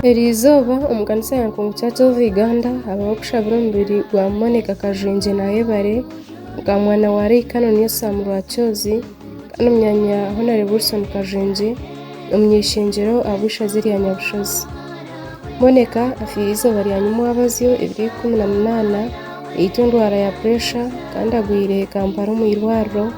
Eriizooba omu kanisa ya Nkungu Church of Uganda habaho okushabira omubiri gwa Monica Kajwengye Nayebare mukamwana wa Ray Canon Yosam Rwakyozi kandi omunyaanya Hon Wilson Kajwengye omuny'eishengyero ahabw'eishaza erya Nyabushozi. Monica afiire eizooba rya nyimwabazyo ebiro 18 yaitwa endwara ya puresha kandi agwire Kampala omu irwariro.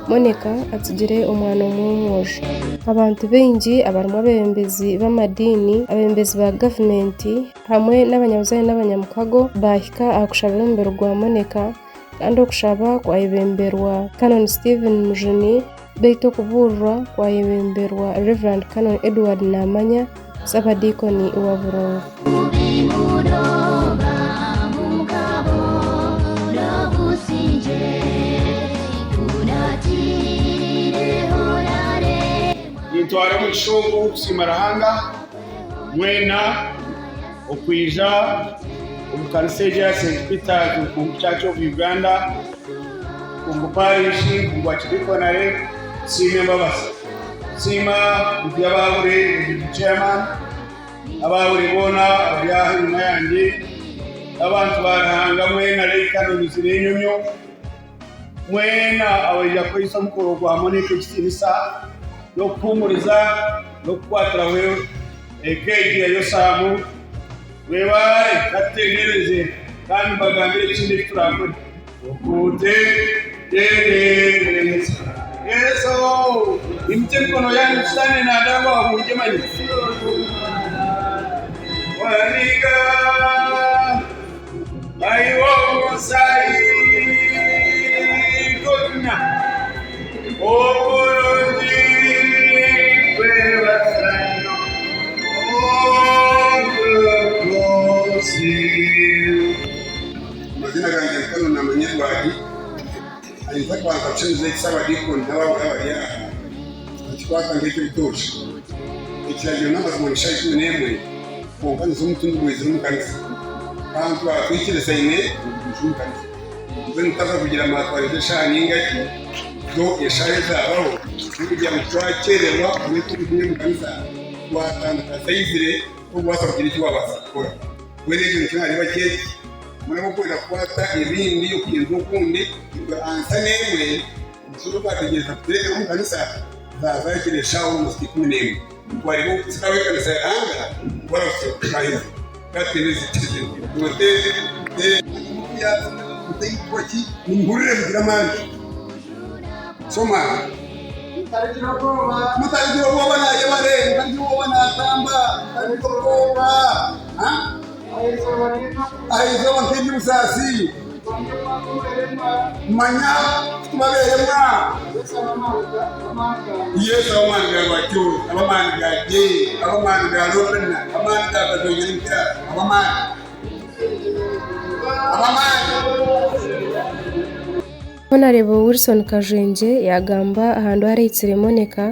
Monica atsigire omwana omwe w'omwojo. Abantu baingi abarimu abeebembezi b'amadiini, abeebembezi ba gavumenti hamwe n'abanyabuzaare n'abanyamukago baahika aha kushabira omubiri gwa Monica kandi okushaba kwayebemberwa Canon Stephen Mujuni beitu okubuurirwa kwayebemberwa Rev. Canon Edward Namanya Ssabadiikoni wa Burongo. Nintwara omugisha ogu kusiima Ruhanga mwena okwija omu kanisa egi eya St Peter's Nkungu Church of Uganda, Nkungu Parish, Nkungu Archdeaconry kusiima embabazi. Nsiima guruupu y'abahabure Executive Chairman, n'abahabure boona abari aha enyima yangye, n'abantu ba Ruhanga mwena Lay Canons n'enyomyo, mwena abaija kuhaisa omukoro gwa Monica ekitiinisa n'okuhuumuriza n'okukwatiraho eka egi ya Yosamu. Mwebare katutendereze kandi mbagambire ekindi eki turakore. Okutendereza Yesu. Imukye emikono yanyu tusitane nandaba ngu ahungye manya. Waniga aiwe omusayi gonna oburungi kwebasa nyo obukozi. Amazina gangye ni Canon Namanya Edward. Ninza kubanza kushemeza ekisa abadiikoni n'abaabura abari aha nikikwata nk'eky'obutoosha. Ekiragiro n'amazima ngu shaaha 11 kwonka nizo omutumbi gwizire omu kanisa. Kandi twaba twikirizaine ngu gwije omu kanisa. Mbwenu tutaza kugira ngu twatwariza eshaaha ninga ki, zo eshaaha ezaabaho n'okugira ngu twakyererwa kureeta omutumbi omu kanisa, twatandika zaizire tokubaasa kugira eki waabaasa kukora. Mbwenu ekyo nikyo naareeba kyeki. Mbwenu ahabw'okwenda kukwata ebindi okuhindura okundi, itwe ansa n'emwe omushuma ogu ategyereza kutureetera omu kanisa zaazahikire eshaaha almost 11. Twareeba obukutsika bw'ekanisa ya Ruhanga bwarahukire kutuhayo. Ka twine ezikirize nti te mutaitwa ki nimuhurire mugire amaani. Shoma. Mutarigira obwoba nayebare, mutarigira obwoba natamba, mutarigira obwoba. Aha izooba nk'ery'obusaasi, manya ku tubabeeremwa. Yesu aba amaani ga Rwakyori, aba amaani ga Jane, aba amaani ga Robina, aba amaani ga Kajwengye n'Emikira, aba amaani. Aba amaani. Honourable Wilson Kajwengye yaagamba aha ndwara eitsire Monica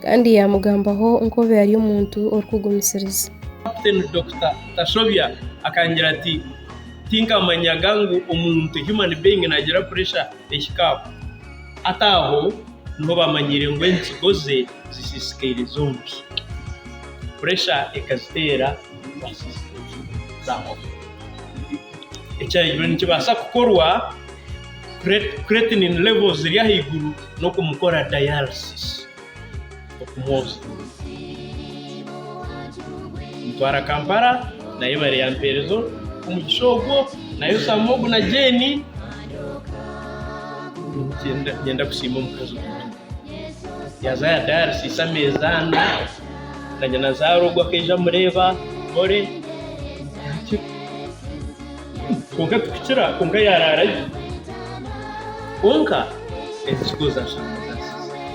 kandi yaamugambaho nk'obu ari omuntu orikugumisiriza. Captain Dokita Tashobya akangira ati, Tinkamanyaga ngu omuntu, human being, nagira pressure ehika aho. Hati aho niho bamanyiire ngu entsigo ze zisiisikaire zombi. Pressure ekaziteera zasiisika entsigo zahwaho. Ekyarugirwe nikibaasa kukorwa creatinine levels ziri ahaiguru n'okumukora dialysis, okumwozya. Ntwara Kampala nayo ebare yampeereza omugisha ogwo nayo Samogu na Jane niinyenda kusiima omukazi ogwo yaaza aha dialysis ameezi ana na nyinazaara ogwo akaija amureeba Molly kwonka tikukira kwonka yaaraara gye kwonka ensigo zashangwa zaasiisikaire.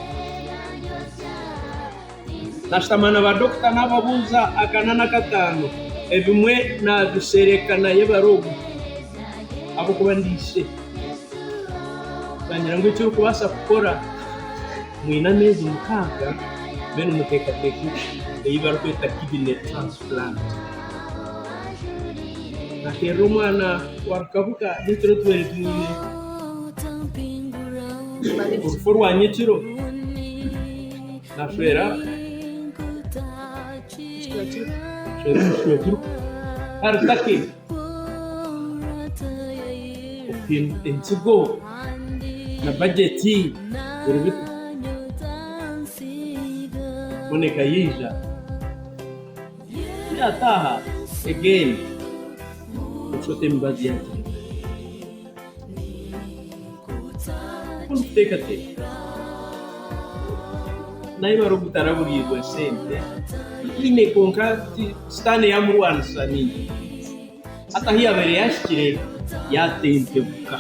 Nashutama na baadokita naababuuza akana n'akataano, ebimwe naabishereka naye bari ogu ahabw'okuba ndi ishe. Bangira ngu eki orikubaasa kukora mwine ameezi mukaaga mbwenu muteekateeke ei barikweta kidney transplant. Nkateerera omwana wa Rukabuka n'ekiro tubaire tumwine orufu orwa nyekiro. Nashwera. Karutake ensigo na bajeti biri bita? Monica yaija yataaha again oshusha oti emibazi yagira. Ku ndikuteekateeka naaba ari ogutaraburiirwe sente tihaine kwonka sitaane yaamurwanisa nyingi. Hati ahu yaabaire yaahikire yaatentebuka.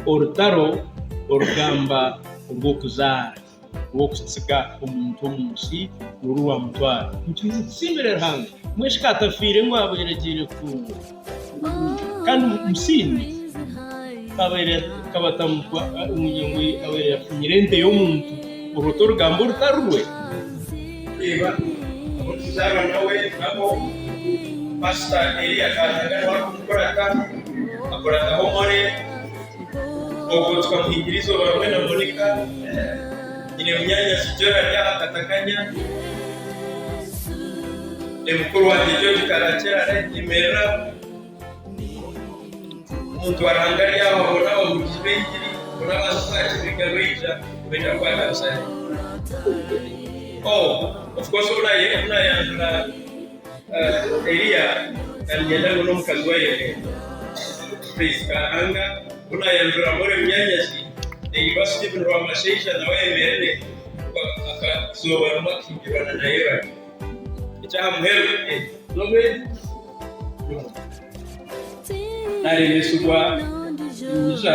Orutaro orugamba orw'okuzaara. Rw'okutsiga omuntu omu nsi n'oru rwamutwara. Nitusiimire Ruhanga mwishiki atafiire ngu abaire agiire kutunga kandi musiime kabaire kabatamukwa ngu abaire yafunyire ente y'omuntu orwo t'orugamba orutari rwe. Reeba abu tuzaarwa nawe nabo Pasita Eliya Kazaga niwe arikumukurata akurataho More. Ogwo tukamuhingira eizooba rimwe na Monica, nyine munyaanyazi Joy ari aha Katakanya, mukuru wangye George Karakira arikuyemerera, omuntu wa Ruhanga ari aho aboona ababuurizi b'engiri, boona abantu ba Kibiga baija baija kukwatanisa naitwe. Oh, of course obu naayanjura Eliya naniinyenda ngu n'omukazi we ayemerere. Praise Ruhanga obu nayanjura More munyanyazi neiba Steven Rwamashaija nawe ayemerere izooba rimwe akahingirwana na Yebare. Ekyaha muheru nobe naremesibwa nyija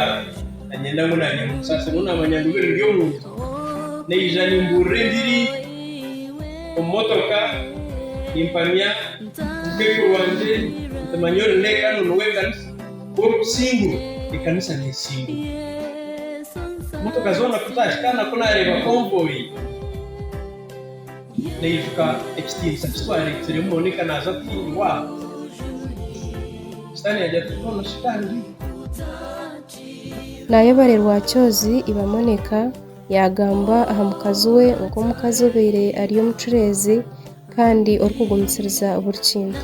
nanyenda ngu nanye musaasire ngu namanya ngu biri by'omuntu naija nimburira engiri omu motoka nimpamya omukaikuru wangye nti manya ori n'eka niwe ekanisa ku orikusingura ekanisa nesingura. Emotoka zoona ku zahika ku nareeba convoy naijuka ekitiinisa ki twareetsiremu Monica naaza kuhingirwa aha sitaane yaagira ati mbwenu shi kandi. Nayebare Rwakyozi iba Monica Yaagamba aha mukazi we nk'omukazi obaire ari omucureezi kandi orikugumisiriza buri kintu.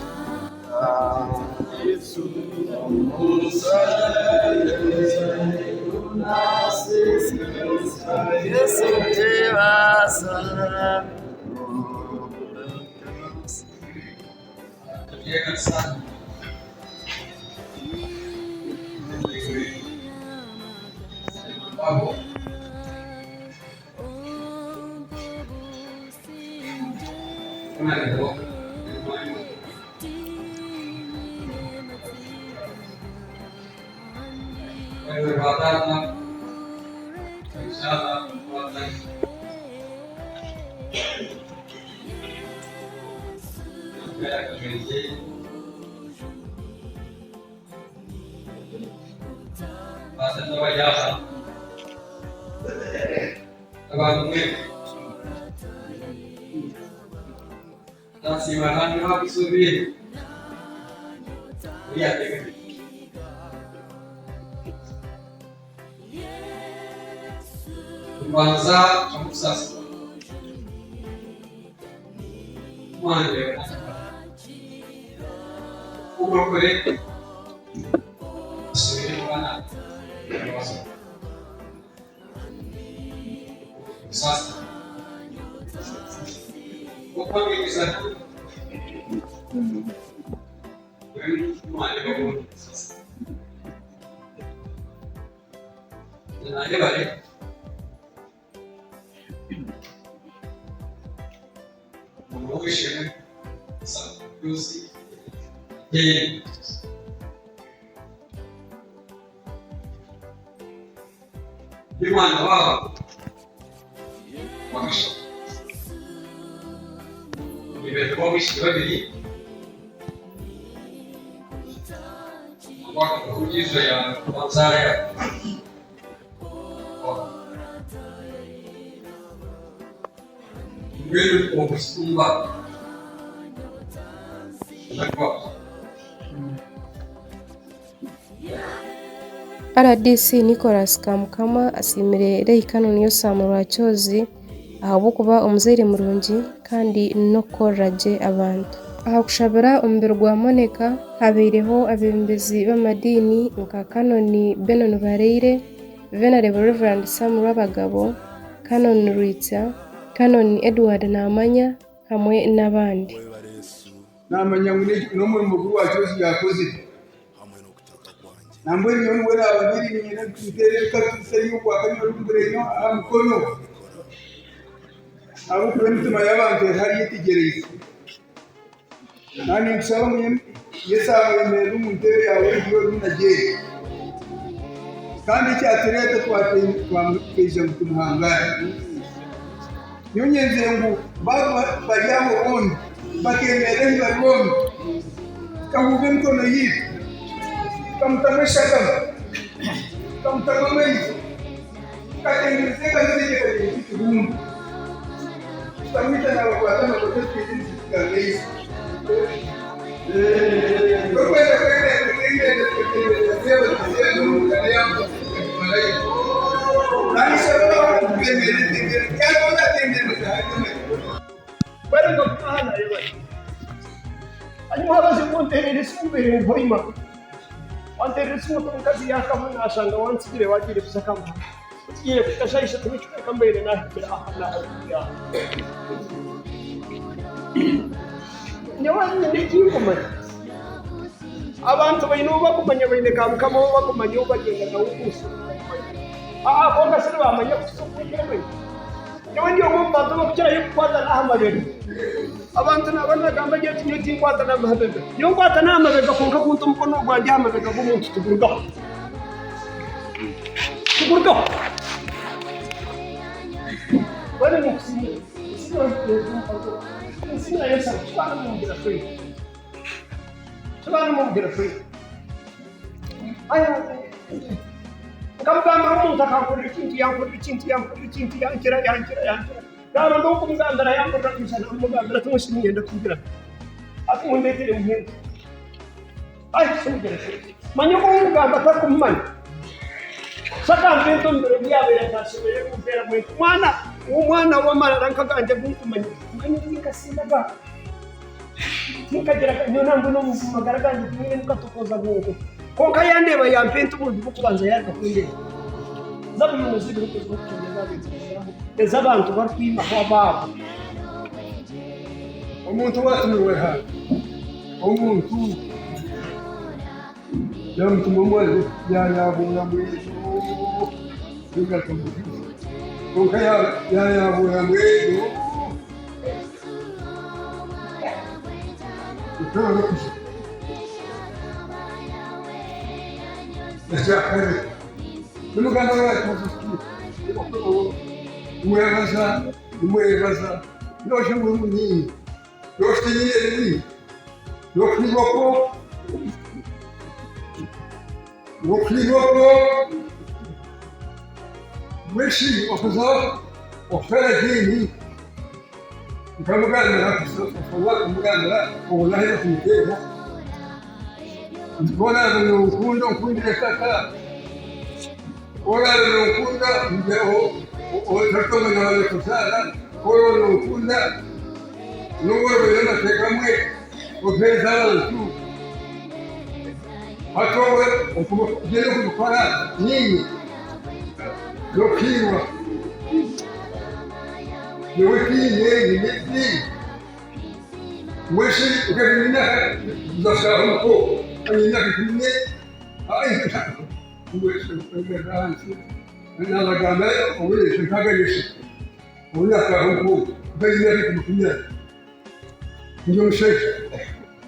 Rdc Nicholas Kamukama asiimire Leigh Canon Yosam Rwakyozi ahabw'okuba omuzaire murungi kandi. kandi n'okukorera gye abantu. Aha kushabira omubiri gwa Monica habaireho abeebembezi b'amadiini nka Canon Benon Baraire, Venerable Rev Sam Rwabagabo, Canon Rwitsya, Canon Edward Namanya hamwe n'abandi. Naamanya ngu n'omurimo gu Rwakyozi yaakozire. Nambwenu nyowe nibwo naaba ndi niinyenda nteere ebikatu y'obwaka nyowe ndikugurenyo aha mukono ahabw'okuba emitima y'abantu eri hariya etegyereize. Naaba ninkushaba ngu Yesu ayemerere omu ntebe yaawe egyo orimu nagyenda. Kandi ekyatureeta twaija ngu tumuhangare. Nyowe nyenzire ngu baaba bari aho bombi bakemerera ahi bari bombi, tukahuuba emikono yaitu, tukamutamu eshagama, tukamutamu amaizi, tukatengyereza engaro zaitu ekagira ekibumba, tukamwita naabakwata amakoto twine nituzigambeyo. Orikwenda kwetengyereza Hanyuma abazigu banteerera esimu mbaire ndi Hoima, banteerera esimu oti omukazi yaakaba naashanga wantsigire waagiire kuza Kampala, tugiire kuhika shaaha ishatu n'ekicweka mbaire naahikire aha naaha. Nyowe nyine eki nkumanya, abantu baine ou bakumanya baine ka mukama ou bakumanya ou bagyenda nawe omu nsi aa kwonka shi nibamanya kuhitsya obu nkeemanya. Nyowe ndi omwe omu bantu abarikukirayo kukwatana aha mabega. Abantu naaba nagamba gye ati nyowe tinkwatana aha mabega. Nyowe nkwatana aha mabega kwonka ku nta omukono gwangye aha mabega g'omuntu tigurugaho. Tigurugaho. Mbwenu ninkusiimira. Nkamugambira omuntu akankorera ekintu yankorera ekintu yankorera ekintu yankira yankira yankira naaba ndi ow'okumugambira yankorera nkaija namugambira ati ngu niinyenda kugira ati ngu ndeetere muhendo manya ogu orikugamba tarikumumanya Saka mpente omu biro bi yaabaire atashemereire kumpeeramu ente. Mwana, omwana w'amarara nk'agangye agu nkumanya, manya tinkasindaga, tinkagiraga, nyowe nambwenu omu magara gangye tinyinemu katokooza bwonko. Kwonka yandeeba yampa ente omurundi gw'okubanza yaaruga kundeeba. Zaburi zibiri ez'abantu barikwimaho abaabo. Omuntu owatumirwe ha omuntu. Yaamutuma omwanya yaayabuura mbwenu kwonka yaayabuura mbwenu ekyakare nimugamba nimwebaza nimwebaza noshusha ngu ori Mweshi okuza okufeera ediini nkamugambira kumugambira obu naheza kumuteera nti ku oraabe nonkunda onkundire tata, ku oraabe nonkunda otatomanya naakuzaara, ku oraabe nonkunda N'obu orikugira amateeka amwe oheereza abantu, hati obwe okugyenda okubikora niiwe n'okuhiirwa. Nyowe tiinyine nyine ediini. Mbwenu shi nkaba nyine emyaka kuza kushaaha omuka okwo, nkaba nyine emyaka 14, ahansi naabagamba obwire nkaaga n'eshatu. Obu naataaha omu bwonko, nkaba nyine emyaka 20, ndi omushaija.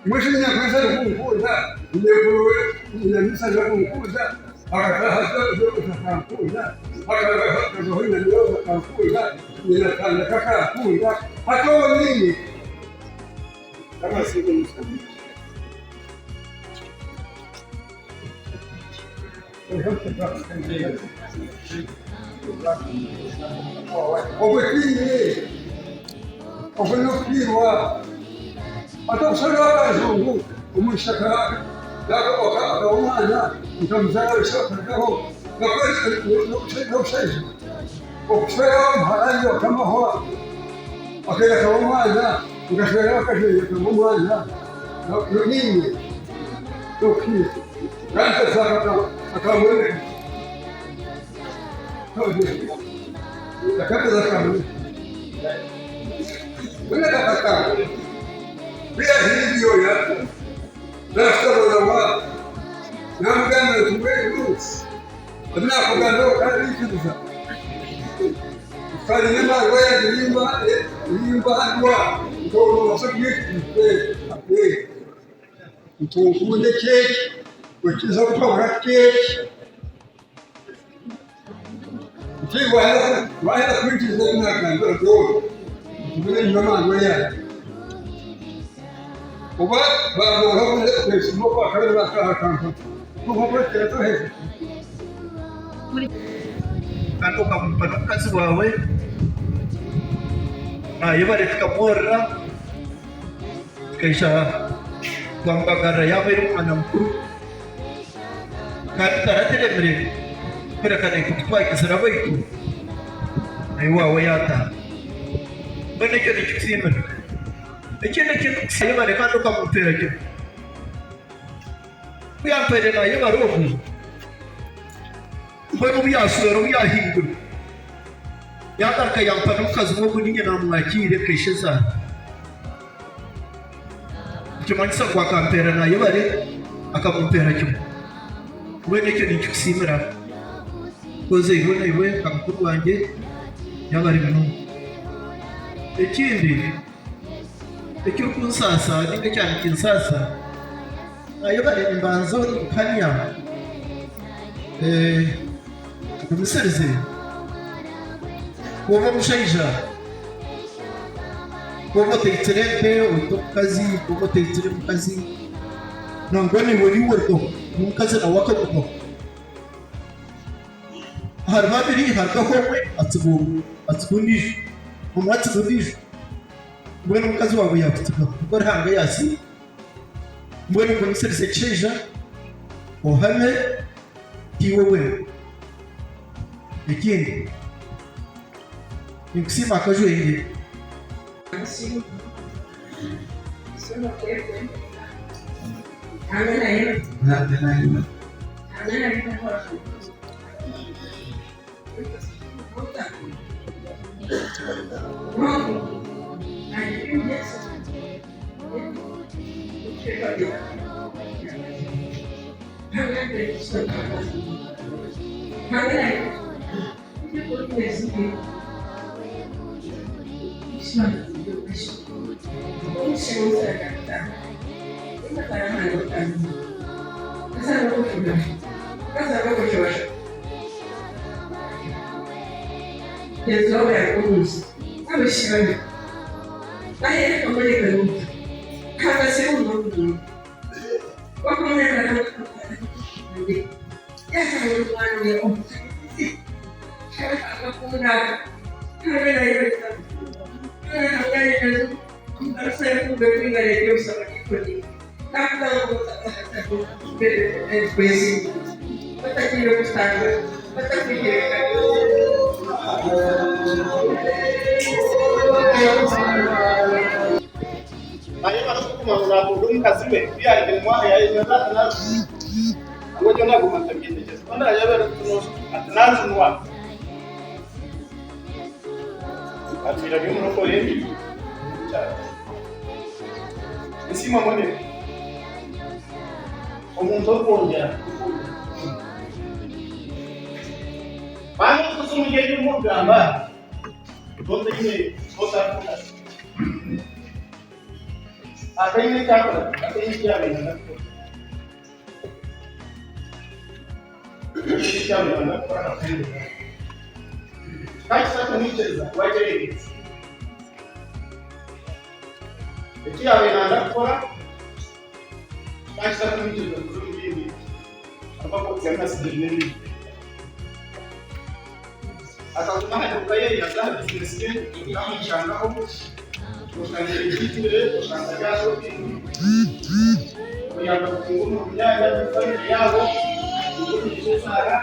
Mbwenu shi nyankole arikunkunda, nyinenkuru we nyina arikunkunda, akataaha akankunda, akazaho nyina nyowe akankunda, nyina atandika akankunda, hati obwo niinye. Obutiini obwo n'okuhiirwa hati okusharira akajungu omu kishaka akaba omwana nkamuzaara akarugaho n'obushaija okushwera omuhara iwe okamahwa. Akaija akaba omwana, nkashwera akashaija kaba omwana, niinye n'okuhiga. Kandi akaboneka. Akakazi akaboneka. Mbwenu akakanga. Ku yaahinduye oyo atyo, naashoboorora waaba. Naamugambira nti, Mbwenu ebi naakugambira okabiikiriza? Twine emarwa yangye nimbahandwa ntobaasa kunyikiriza ntunkunde keeki okiza kukabura keeki waheza kwikiriza ebi nagambire byona otubure niyo marwa yangye oba baaba okwakabiri bakaaha Kampala Kandi okampa n'omukazi waawe, nayebare tukamworora, tukaija twamubagarira yaaba ari omwana mukuru, kandi taraturemire kureka naitwe ku twagizire abaitu, nawe owaawe yaataaha. Mbwenu ekyo ninkikusiimira. Ekindi eki ndikusiima yebare kandi okamuteera kimwe. Ku yampaire naayebara ogu, mbwenu obu yaashwera obu yaahingura, yaagaruka yampa n'omukazi we ogu niinye naamwakiire nka ishezaara. Nikimanyisa ngu akampeera naayebare, akamumpeera kimwe. Mbwenu ekyo ninkikusiimira koza iwe naiwe nka mukuru wangye yabare munonga. Ekindi ekirikunsaasa ninga ekyaba nikinsaasa, Ayebare nimbanza nkuhamya nkugumisirize ku oba omushaija ku oba oteitsire ente oite omukazi ku oba oteitsire omukazi nangwa naiwe niiwe orugaho n'omukazi nawe akagumaho. Ahari babiri harugaho omwe atsiga omwe atsiga ondiijo, omwe atsiga ondiijo mbwenu omukazi waawe yaakutsigaho nikwo Ruhanga yaasiima. Mbwenu ngumisiriza ekishaija, ohame tiiwe wenka. Ekindi, ninkusiima akajwengye. Aye barikuguma ngu nakunda omukazi we, ku yaarugire mwaha yaayenda ati naajunwa. Nangwa nyowe naaguma nkabyetegyereza. Ku ndaareebe ati naajunwa, atwire ari omurokore Nsiima Monica, omuntu orikwongyera kukunda. Kandi orikuza omuri ebi orimu orikugamba, n'otaine otarikukora. Ataine eki akora, ataine eki yaabaire naija kukora. Ataine eki yaabaire naija kukora akakuheereza. Kakisa kumwikiriza waakyerengyeza. Eki yaabaire naija kukora, kakisa kumwikiriza kuza omu bindi ahabw'okuba yari atsigire n'ebindi. Akaguma aha duuka ye yaaza aha bizinesi ye yaamushangaho oshanga ebiitire oshanga ari aha shopingi kuyamba kutunga omu myanya omu famire yaabo kutunga omugisha esaara.